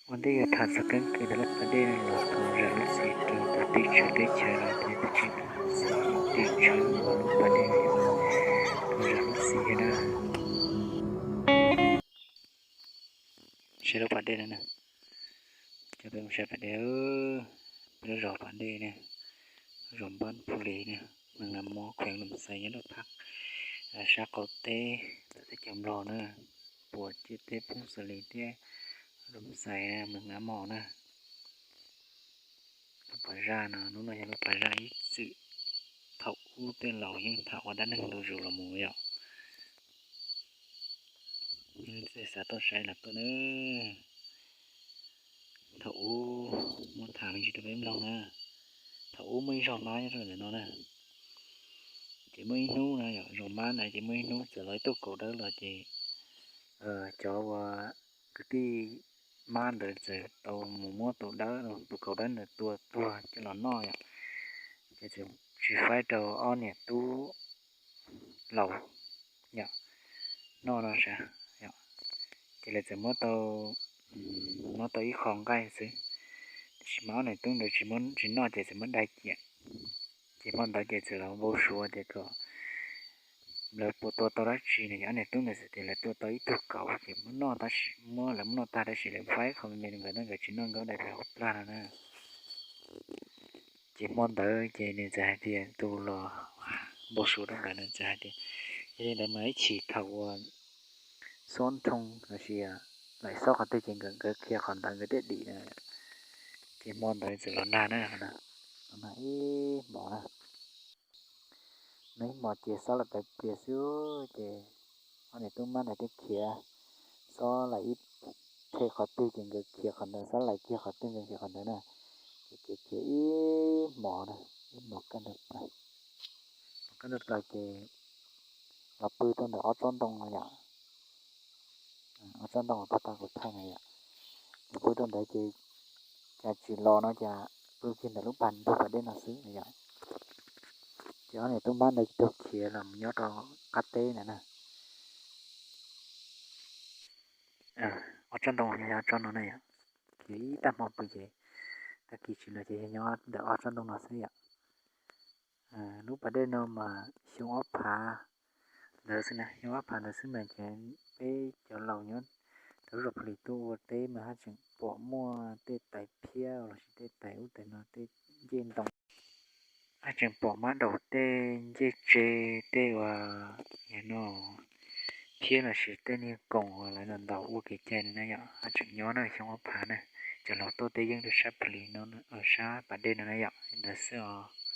Ua ntej yuav tham txog keeb kwm ntawm lub pas dej no los thov zam lub txim rau tus tij tswv teb chaws los thiab tus tij txwv teb chaws los lub pas dej no, thov zam lub txim thiab na. Saib lub pas dej no na, coj peb mus saib pas dej, peb lub zos pas dej na, zos Npab Phu Lis na, Moos Nas Mos, khuees Loos Xais, nyob rau phab sab qaum teb ntawm teb chaws Nplog na, puas ciam teb poob xws li thiab Loos Xais na, Moos Nas Mos na. Lub pas zaj no, lub no yog lub pas zaj ib txwm thaum ub tej laus yeej tham ua dab neeg ntu zus los mus yom. Xav tuaj saib los tuaj na. Thaum ub muab tham me ntsis rau peb mloog na. Thaum ub muaj ib zos Mab nyob rau ntawm no na. Ces muaj ib hnub na yom, zos Mab ntawd ces muaj ib hnub txawm los ib tug kaus dawb los ces cov uas kwv tij Mab ntawd txawm tau mus muab tus dawb, tus kaus dawb ntawd tua tuag coj los noj yom. Ces txawm tsis faib rau ob niam tub laus yom, noj no sav yom. Ces lawv txawm muab tau, muab tau ib qho nqaij xwb, tiam sis mas ob niam tub ntawd tsis noj ces txawm muab dai ciam. Ces hmo ntawd ces txawm los npau suav tias kom lawv puas tua tau dab tsi no, ces ob niam tub ntawd txawm tias lawv tua tau ib tug kauv ces muab noj tab sis, muab lawv muab noj tag tab sis lawv faib qho me me rau nkawd, nkawd tsis noj nkawd dai rau hauv plag no na. Ces hmo ntawd ces nws txawm hais tias, tus los npau suav rau nkawd ntawd txawm hais tias, yog li ntawd mas ib chim thaum uas xob nthoo los sis laim xob qhov twg ces nkawd khiav qhov ntawd nkawd thiaj dim na. Ces hmo ntawd txawm los nag na, los nag ib hmos na. Nag ib hmos ces xob laim pais plias xwb ces ob niam tub Mab ntawd thiaj khiav, xob laim ib the qhov twg ces nkawd khiav qhov ntawd, xob laim kiag qhov twg nkawd khiav qhov ntawd na. Ces khiav khiav ib hmos na, ib hmos kaj ntug plaws, hmos kaj ntug plaws ces los pw rau ntawm ob tsob ntoo no yom. Ob tsob ntoo uas pag tag kuv thaij na yom. Ces pw rau ntawd ces cas tsis los no cas pw kiag ntawm lub pas ntug pas dej no xwb na yom. Ces ob niam tub Mab ntawd tug khiav los nyob rau qab teb ntawd na. Ob tsob ntoo yog ob tsob no na yom. Khiav ib tag hmo pw ces tag kis tsis los ces yog nyob ntawm ob tsob ntoo no xwb yom. Lub pas dej no mas xyoo ob phav ntawd xwb na, xyoo ob phav ntawd xwb mas ces peb cov laus nyob rau lub zos Phu Lis tuaj ua teb mas haj tseem pom muaj tej tais phiab los sis tej tais ub tais no tej ncej ntoo, haj tseem pom mab daum tej ncej tse, tej uas no phiab los sis tej niag koom uas lawv ntaus ua kev cai no na yom, haj tseem nyob na xyoo ob phav na. Cov laus tuaj teb yeeb rau sab Phu Lis no, sab pas dej no na yom, li ntawd xwb os.